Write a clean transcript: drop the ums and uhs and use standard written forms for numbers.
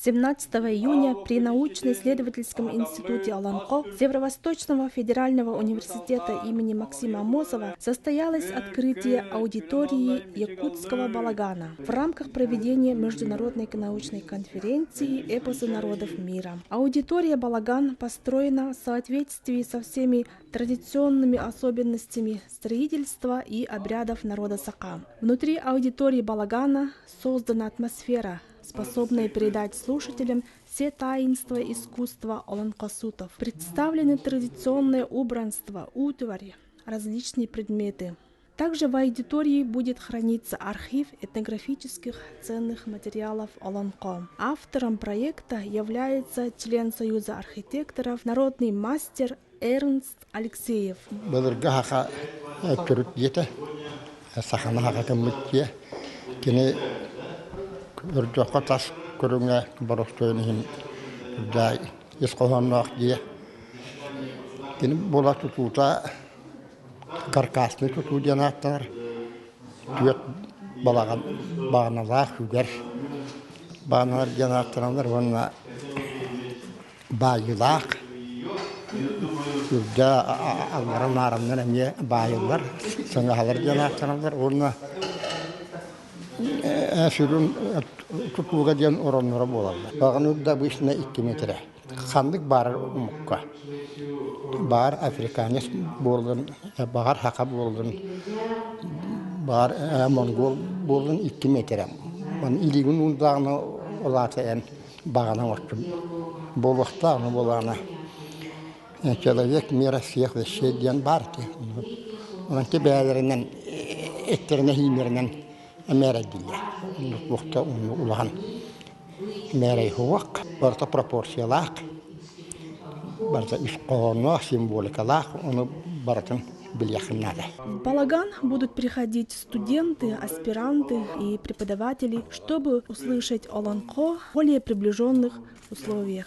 17 июня при научно-исследовательском институте Олонхо Северо-Восточного федерального университета имени Максима Амосова состоялось открытие аудитории Якутского балагана в рамках проведения Международной научной конференции «Эпосы народов мира». Аудитория «Балаган» построена в соответствии со всеми традиционными особенностями строительства и обрядов народа Сака. Внутри аудитории «Балагана» создана атмосфера, способная передать слушателям все таинства искусства олонхосутов. Представлены традиционное убранство, утварь, различные предметы. Также в аудитории будет храниться архив этнографических ценных материалов Олонхо. Автором проекта является член Союза архитекторов, народный мастер Эрнст Алексеев. Былыргы саха төрүт дьиэтэ, саханы сахатыммыт дьиэ. Кини өрдөххө тас көрүҥэ боростуойун иһин үрдээх ис хоһоонноох дьиэ. Кини буола тутуута каркасный тутуу диэн ааттанар. Түөрт балаҕан баҕаналаах үгэр баҕаналар диэн ааттаналлар уонна баайыылаах үрдэ аллара наараннар эмиэ баайыллар сыҥаһалар диэн ааттаналлар уонна сүрүн тутууга диэн оронноро буолаллар. Баҕаны үрдэ обычно 2 метрэ. Ханнык баарар омукка баар африканец буоллун, баҕар саха буоллун, баар монгол буоллун 2 метрэ. Илиигин уурдаҕына ол аата эн баҕана оҥостум буолуохтаах буолаана человек мера всех вещей диэн баар этэ онон ти бэйэлэринэн эттэринэ ииннэринэн мээрэйдииллэр оннук улахан мээрэй суох барыта пропорциялаах барыта ис хоһоонноох символикалаах ону барытын билиэххин наада. В Балаган будут приходить студенты, аспиранты и преподаватели, чтобы услышать Олонхо в более приближенных условиях.